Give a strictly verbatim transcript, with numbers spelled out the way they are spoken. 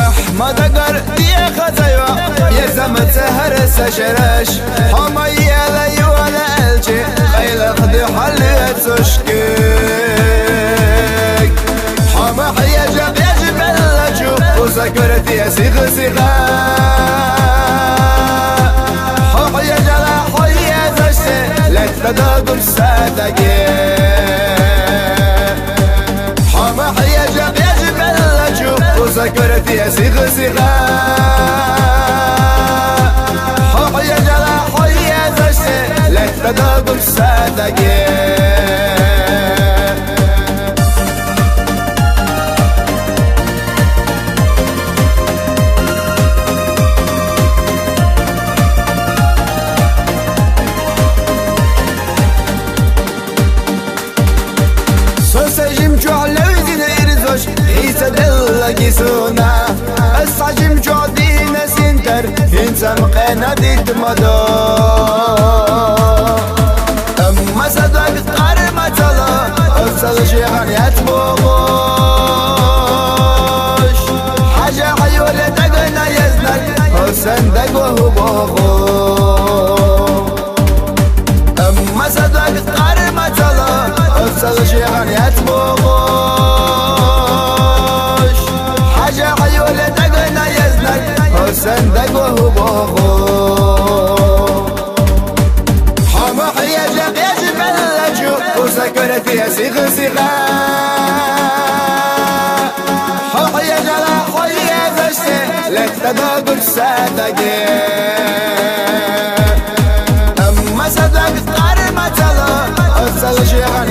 АхӀмадагар диъ хазайва, я заман ца гьарса шераш. ХӀама яла юала элчи, къайлах духьал вецӀушки. ХӀама хӀяжа бежи беллачу, уза куртия сигъ-сигъа. ХӀу хӀяжала хӀу язасе, летта дагурсадаге. ХӀама хӀяжа бежи беллачу, уза куртия сигъ-сигъа. ХӀу хӀяжала хӀу язасе, летта дагурсадаге. Сосажим чухлевзин ирзош, гьиса деллаги суна. Асажим чухдина синтер, гьинцам къена дитмадо. Амма садваг къарматала, асал жигъан ятбогъош. ХӀяжа гьаюле дагана язнар, Гьусен дагвагьу богъо. Амма садваг къарматала, асал жигъан ятбогъош. ХӀяжа гьаюле дагана язнар, Гьусен дагвагьу богъо. ХӀама хӀяжа къежи беллачу, уза куртия сигъ-сигъа. ХӀу хӀяжала хӀу язасе, летта дагурсадаге. Амма садваг къарматала, асал жигъан